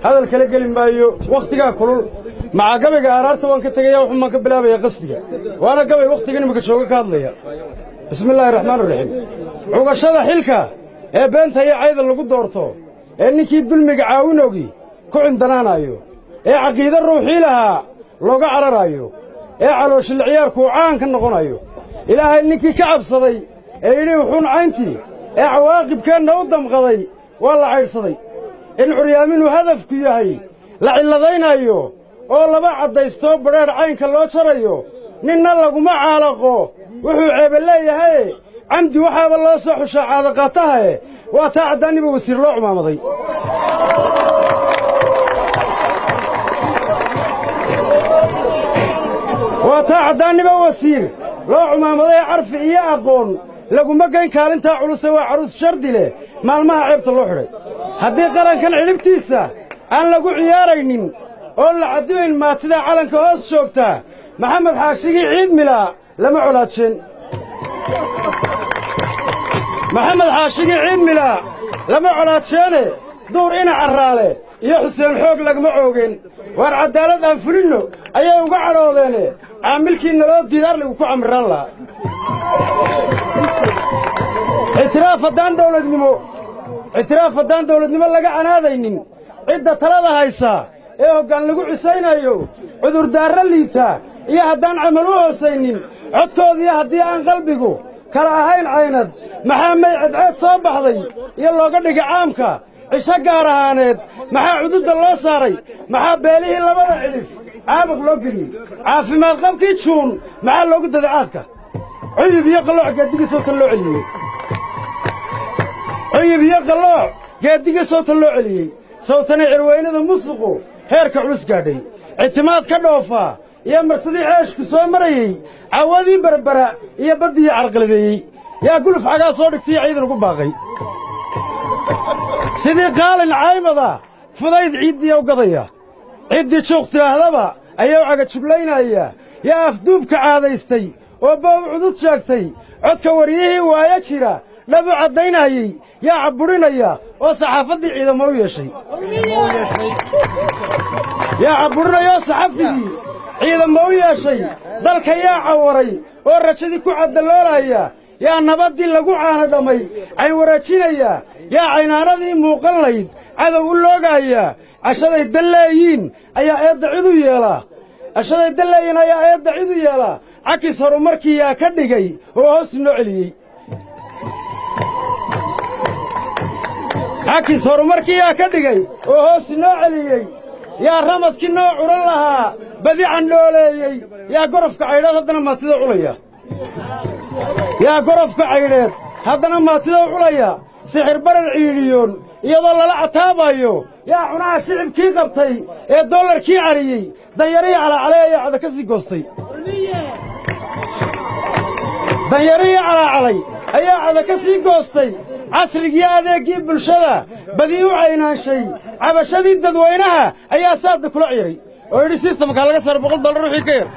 Hadal kala geli maayo, wakhtigaa kulul. Maca gabayga aaraarta waan ka tegaya, wuxuun baan ka bilaabaya qasdiga, waana gabay wakhtigan imika jooga ka hadlaya. Bismi illaahi raxmaan raxiim. Cugashada xilka ee beenta iyo cayda lagu doorto, ee ninkii dulmiga caawinogi ku cindanaanayo, ee caqiide ruuxii lahaa looga cararaayo, ee calooshil ciyaarkuu caan ka noqonayo, Ilaahay ninkii ka cabsaday ee yidhi wuxuun cayntii ee cawaaqibkeenna u damqaday waa la caydhsaday. In curyaaminuu hadafku yahay la cilladaynayo oo laba caddaystoo badheedh caynka loo jarayo, ninna laguma caalaqo wuxuu ceebe leeyahaye. Camdi waxaaba loo soo xushaa caadaqaatahae, waa taa caddaanniba wasiir loo cumaamaday. Waa taa caddaanniba wasiir loo cumaamaday. Carfi iyo aqoon laguma geyn kaalintaa culuse, waa carruus shardi leh maalmaha ceebta loo xidhay. Haddii qarankan cidhibtiisa aan lagu ciyaaraynin oon la caddibayn maatidaa calanka hoos joogtaa, Maxamed Xaashigii Ciidmilaa lama colaadsheen. Maxamed Xaashigii Ciidmilaa lama colaadsheene, duur ina Carraale iyo Xuseen Xoog lagama oogeen. Waar caddaalad aan fulinno ayay uga cadhoodeene, caamilkii naloo diida arligu ku camiraan lahaa. Ictiraaf haddaan dawladnimo, ictiraaf haddaan dawladnimo laga canaadaynin cidda talada haysa ee hoggaan lagu cisaynayo, cudurdaarro liita iyo haddaan camal u hoosaynin codkoodiiyo haddii aan qalbigu kala ahayn caynad, maxaa may cedceed soo baxday iyo looga dhigay caamka cisho gaar ahaaneed? Maxaa cududda loo saaray? Maxaa beelihii labada cidhif caabuq loo geliyey? Caafimaad qabkii Juun maxaa loogu daday caadka? Cuyub iyo qallooc geeddigii sootan loo celiyey. Cuyub iyo qallooc geeddigii sootan loo celiyey. Sawtana cirweynada musuqu heerka culus gaadhay, ictimaad ka dhoofaa iyo marsadii ceeshku soo marayey, cawadii Berbera iyo baddii carqaladeeyey, yaa guluf xagaa soo dhigtay ciidan ugu baaqay? Sidii qaalin caymada fudayd ciiddiya u gadaya, ciddii juuq tidhaahdaba ayaa u cagajuglaynaya. Yaa afduubka caadaystay oo boob cudud sheegtay? Codka waryihii waayo jira dhab u caddaynayey yaa cabburinaya oo saxaafaddii ciidamo u yeeshay? Yaa cabburinaya oo saxafigii ciidamo u yeeshay? Dalka yaa cawaray oo rajadii ku caddaloolaya? Yaa nabaddii lagu caana dhammay cayn wareejinaya? Yaa caynaanadii muuqan layd cadow u loogaaya? Cashaday dalleeyiin ayaa eedda cid u yeelaa. Cashaday dalleeyiin ayaa eedda cid u yeelaa. Cakis horumarkii yaa ka dhigay oo hoos inoo celiyey? Cakis horumarkii yaa ka dhigay oo hoos inoo celiyey? Yaa ramadkii noo curan lahaa badi candhooleeyey? Yaa gorofka caydheed haddana maatida culaya? Yaa gorofka caydheed haddana maatida u culaya? Sixir barar ciidhiyoon iyadoo lala cataabayo, yaa cunaha shicibkii qabtay ee dollarkii cariyey? Danyarihii calaacalay ayaa cada ka sii goostay. Danyarihii calaacalay ayaa cada ka sii goostay. Casrigii adeeggii bulshada badii u caynaanshay cabashadii dadweynaha ayaa saadda kula ciiray oo yidhi sistamkaa laga saaro $100 wixii ka yar.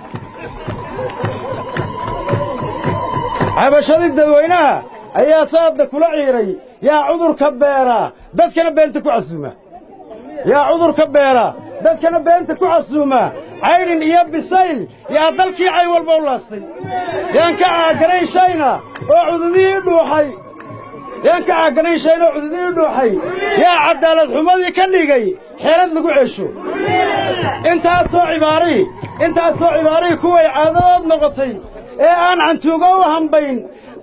Cabashadii dadweynaha ayaa saadda kula ciiray. Yaa cudurka beera dadkana beenta ku casuuma? Yaa cudurka beera dadkana beenta ku casuuma? Caydhin iyo bisayl yaa dalkii cayn walba u laastay? Yaan ka caaganayn shayna oo cududihii dhuuxay? Yaan ka caaganayn shayna oo cududihii dhuuxay? Yaa caddaalad xumadii ka dhigay xeelad lagu ceesho? Intaasoo cibaarihii, intaasoo cibaarihii kuway caadadood noqotay ee aan cantuugo u hambayn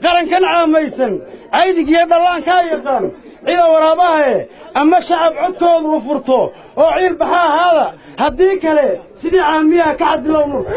qarankan caamaysan, caydigiyo dhallaankaa yaqaan cida waraabahae, ama shacab codkoodu u furto oo ciil baxa ahaada, haddii kale sidii caamiyaha ka xadilow nurka.